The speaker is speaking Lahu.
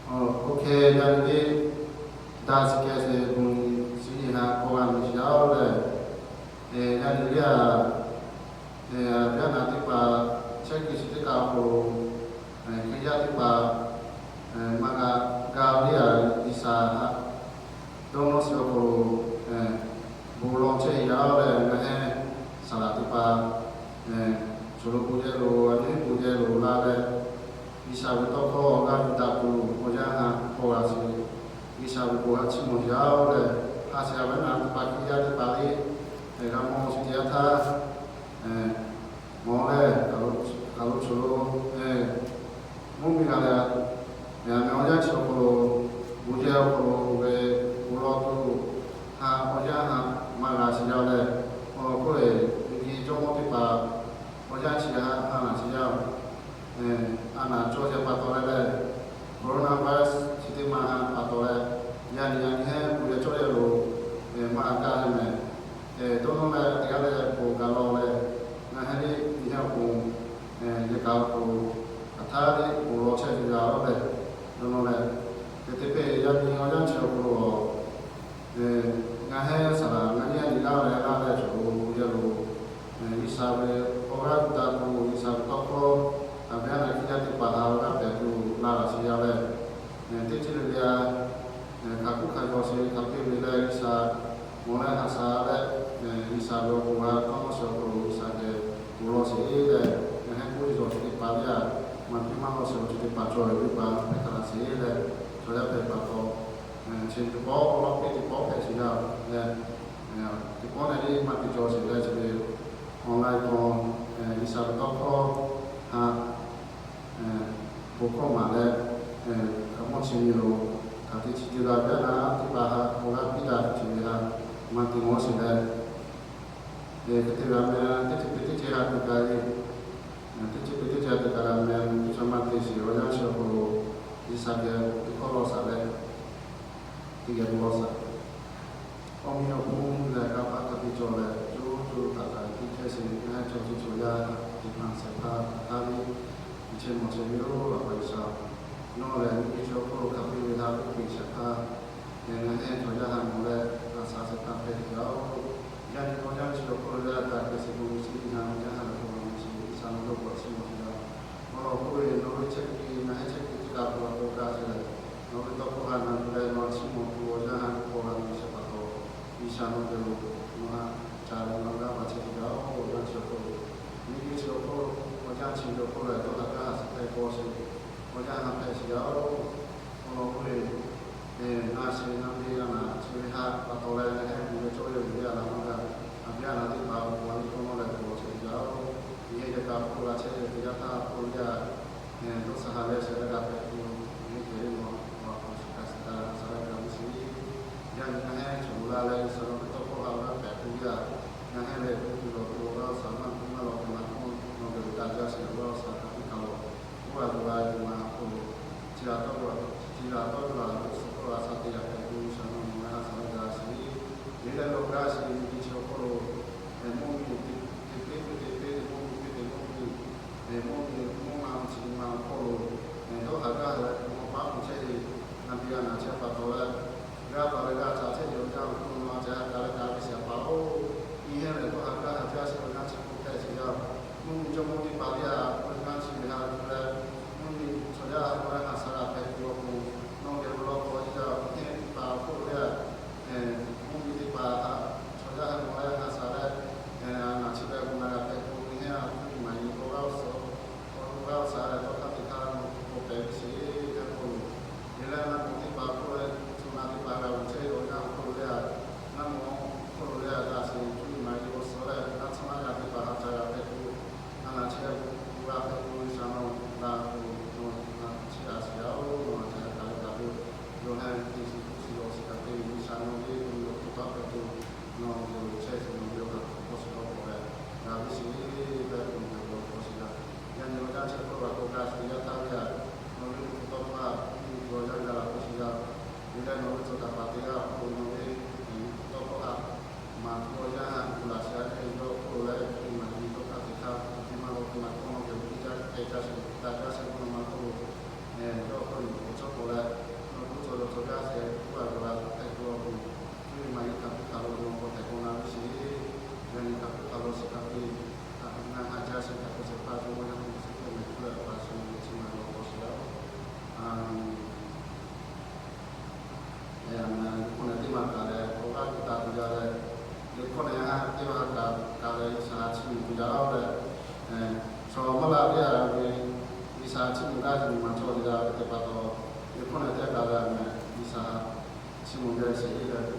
Oˇ hk'e yaˇ nyi teˇ daꞈ shiˍ kehˬ sheˍ bon shiˍ nyi ha k'aw g'a miˬ shiˍ yaˇ oˇ lehˬ, yaˇ nyi teˇ aꞈ, a, yaˇ naˍ teˇ hpaˍ chehˇ kuiˬ shiˍ teˇ kaꞈ awˬ hk'aw lo, Hkriꞈ yaˇ teˇ hpaˍ maˇ g'a gaˇ ve aꞈ G'uiˬsha haꞈ dawˇ nawˇ shiˍ awˬ hk'aw lo bon lawˬ chehˇ yaˇ oˇ lehˬ, ngaˬ hehnˇ saˍ laꞈ teˇ hpaˍ chaw lo bon yehˬ lo, a nyi bon yehˬ lo laˇ leh, G'uiˬsha ve tawˇ hkawˇ g'a yuˬ daꞈ tuˬ awˬ yanˇ haꞈ k'aw g'a sheˍ. G'uiˬsha ve bon haꞈ chiˇ mvuh yaˇ oˇ lehˬ, ha shiˍ a ve naˍ teˇ hpaˍ Hkriꞈ yaˇ teˇ hpaˍ le, g'a mawˬ shiˍ teˇ yanˇ htaˇ, mawˬ lehˬ, hk'aˬ lo chaw lo mvuhˇ miˬ g'a leh, ngaˬ awˬ yanˇ chi awˬ hk'aw lo, bon yehˬ awˬ hk'aw lo ve bon lawˬ tuˬ haꞈ awˬ yanˇ haꞈ maˇ g'a shiˍ yaˇ leh, awˬ lawn k'oˆ lehˬ, miˬguiˬ jawˇmawˇ teˇ hpaˍ awˬ yanˇ chi haꞈ haꞈ naˍ shiˍ yaˇ, a naˍ cawˇ yaˇ pa taw leh lehˬ, coronavirus chi teˇ ma haꞈ pa taw leh, yaˇ nyi yaˇ nyi hehnˇ bon yehˬ cawˇ yehˬ lo maˇ g'a kaˇ leh mehˍ. Dawˇ nawˇ leh teˇ g'aˇ leh bon gaˬ lawˬ leh, ngaˬ hehnˇ le nyi hehnˇ awˬ pon yehˬ kaꞈ awˬ hk'aw lo hk'aˬ htaˇ le bon lawˬ chehˇ ve yaˇ oˇ lehˬ, dawˇ nawˇ leh, hk'e te pehˇ yaˇ nyi awˬ yanˇ chi awˬ hk'aw lo ngaˬ hehnˇ saˍ laꞈ ngaˬ nyi yaˇ nyi laˇ leh laˇ leh chaw lo bon yehˬ lo, G'uiˬsha ve awˬ g'aˇ yuˬ daꞈ tuˬ G'uiˬsha ve tawˇ hkawˇ, a ve a naˍ Hkriꞈ yaˇ teˇ hpaˍ haꞈ awˬ g'aˇ pehˍ tuˬ laˇ g'a shiˍ yaˇ lehˬ, teˇ ceuˬ le le a, hk'aˬ k'oˆ hk'aˬ yaw sheˍ hk'aˬ hk'e ve leh G'uiˬsha mawˬ leh haꞈ shaˍ leh, G'uiˬsha ve awˬ bon g'a tawˇ nawˇ shiˍ awˬ hk'aw lo G'uiˬsha geh bon lawˬ sheˍ leh, ngaˬ hehnˇ k'oˆ ve yaw chi teˇ hpaˍ le a, maˇ piˇ maˇ lawˬ sheˍ awˬ chi teˇ hpaˍ cawˬ ve teˇ hpaˍ hpehꞈ hk'a laˬ sheˍ leh, chaw yaˇ hpehꞈ pa taw, chi teˇ pawˆ awˬ lawn piˇ teˇ pawˆ hpehꞈ sheˍ yaˇ leh, teˇ pawˆ leh le maˇ te cawˬ sheˍ leh chi ve online hk'aw G'uiˬsha ve tawˇ hkawˇ haꞈ bon hkawˇ maˍ leh, hk'aˬ mawˇ chi nyi lo hk'aˬ te chi te la ve a naˍ teˇ hpaˍ haꞈ awˬ g'aˇ piˇ daꞈ ve chi ve haꞈ maˇ te mawˬ sheˍ leh, hk'e te g'a meh teˇ ceuˬ pe teˇ ceuˬ haꞈ te kaꞈ le, teˇ ceuˬ pe teˇ ceuˬ haꞈ te kaꞈ g'a meh, chaw maˇ te sheˍ awˬ yanˇ chi awˬ hk'aw lo G'uiˬsha geh teˇ hkawˇ lawˬ shaˍ leh, teˇ geh bon lawˬ shaˍ. Awˬ miˬ awˬ hponˇ lehˬ, kanˇ paˆ hk'a te cawˬ leh, co co taiˍ taiˍ teˇ chehˇ sheˍ ve ngaˬ hehnˇ chaw chi chaw yaˇ teˇ hpaˍ shehˍ hpaˇ hk'aˬ htaˇ le, nyi chehˇ mawˬ sheˍ ve yoˬ. A pa G'uiˬsha, nawˬ lehˬ miˬguiˬ chi awˬ hk'oˆ lo hk'a te ve ha k'oˆ piˇ shehˍ hpaˇ, ngaˬ hehnˇ chaw yaˇ haꞈ mawˬ leh, a shaˍ shehˍ hpaˇ hpehꞈ ve yoˬ. Yaˇ nyi awˬ yanˇ chi awˬ hk'oˆ lo leh a taˍ hk'e sheˍ bon shiˍ nyi ha awˬ yanˇ haꞈ lehˬ k'o, mawˬ sheˍ G'uiˬsha nawˬ dawˇ hpfuhˆ chiˇ mvuh sheˍ yaˇ. Awˬ lawn k'oˆ ve, nawˬ ve chehˇ kuiˬ ngaˬ hehnˇ chehˇ kuiˬ teˇ kaꞈ hk'aw lo k'oˆ gaˇ sheˍ leh, nawˬ ve tawˇ hkawˇ haꞈ na tuˬ leh nawˬ chiˇ mvuh tuˬ awˬ yanˇ haꞈ k'oˆ g'a ve shehˍ pa taw, G'uiˬsha nawˬ geh lo nawˬ haꞈ ca leh nawˬ g'a pa chehˇ tuˬ gaˇ oˬ. Awˬ yanˇ chi awˬ hk'oˆ lo, miˬguiˬ chi awˬ hk'oˆ lo, awˬ yanˇ chi ve awˬ hk'oˆ lo dawˇ haˍ gaˇ haˍ shiˍ hpehꞈ k'aw sheˍ, awˬ yanˇ haꞈ hpehꞈ sheˍ yaˇ oˬ. Awˬ lawn k'oˆ ve, na sheˍ na te a naˍ chi ve haꞈ pa taw leh, ngaˬ hehnˇ bon ve cawˇ ve ve a naˍ maˇ g'a, a ve a naˍ teˇ hpaˍ awˬ hk'aw lo dawˇ nawˇ leh bon lawˬ chehˇ tuˬ gaˇ oˬ. Miˬguiˬ yehˬ kaꞈ hk'oˆ lo g'a chehˇ ve teˇ yanˇ htaˇ hk'oˆ lo yaˇ dawˇ shaˍ ha leh shehˍ leh g'a hpehꞈ tuˬ, miˬguiˬ yehˬ le nawˬ awˬ hk'aw lo shiˍ kaꞈ shiˍ kaꞈ shaˍ leh g'a ve sheˍ. Yaˇ nyi ngaˬ hehnˇ chaw lo laˇ leh G'uiˬsha nawˬ ve tawˇ hkawˇ haꞈ g'a hpehꞈ tuˬ yaˇ, ngaˬ hehnˇ leh k'oˆ tuˬ lawˬ tuˬ awˬ g'aˇ awˬ shaˍ maˇ maˇ lawˬ k'o maˇ k'oˆ, nawˬ geh lo daꞈ jaˇ sheˍ awˬ g'aˇ awˬ shaˍ hk'aˬ hk'e kaꞈ lawˬ, oˇ g'a tuˬ g'a tuˬ maˇ k'oˆ, chi g'a tawˇ g'a, chi g'a tawˇ g'a suhˍ tawˇ g'a shaˍ te g'a hpehꞈ tuˬ G'uiˬsha nawˬ nawˬ g'a haꞈ shaˍ leh g'a sheˍ. Yehˬ leh lawˬ g'a sheˍ ve miˬguiˬ chi awˬ hk'aw lo, mvuhˇ miˬ te te te te te te mvuhˇ miˬ te te mvuhˇ miˬ, mvuhˇ miˬ mvuhˇ ma chi ma awˬ hk'aw lo, dawˇ haˍ gaˇ leh k'o maˇ paˉ k'oˆ chehˇ ve, na te g'a naˍ chehˇ pa taw leh, g'a pa leh g'a caꞈ chehˇ ve awˬ yanˇ awˬ hk'aw lo nawˬ a ca ha kaꞈ leh kaꞈ ve shehˍ hpaˍ oˬ, nyi hehnˇ lehˬ dawˇ haˍ gaˇ haˍ jaˇ sheˍ awˬ yanˇ chi k'oˆ hpehꞈ sheˍ yaˇ. Mvuhˇ miˬ jawˇmawˇ teˇ hpaˍ teˇ g'aˇ awˬ yanˇ chi ve ha tuˬ leh, mvuhˇ miˬ chaw yaˇ haꞈ nawˬ leh haꞈ shaˍ g'a hpehꞈ tuˬ awˬ pon, nawˬ geh lo lawˬ k'o yaˇ hehnˇ teˇ hpaˍ awˬ hk'oˆ lo yaˇ, mvuhˇ miˬ teˇ hpaˍ haꞈ chaw yaˇ haꞈ nawˬ leh haꞈ shaˍ leh, a naˍ chi ve bon na g'a hpehꞈ tuˬ nyi hehnˇ a tuˬ maˍ nyi awˬ g'aˇ awˬ shaˍ, awˬ g'aˇ awˬ shaˍ leh tawˇ hk'aˇ teˇ hk'aˇ nawˬ k'awꞈ pehꞈ ve sheˍ ve k'oˆ lo Liꞈ hkawˇ nehˬ teˇ maˬ kaꞈ leh awˬ g'aˇ piˇ taˍ tuˬ yaˇ leh, liꞈ hkawˇ nehˬ teˇ maˬ kaꞈ leh G'uiˬsha htaꞈ chiˇ mvuh tuˬ yaˇ laˇ leh, chaw maˇ laˇ ve a ve, G'uiˬsha chiˇ mvuh gaˇ ve nyi ma cawˇ ve yaˇ ve teˇ pa taw, liꞈ hkawˇ nehˬ teˇ g'aˇ kaꞈ leh G'uiˬsha chiˇ mvuh ve sheˍ ve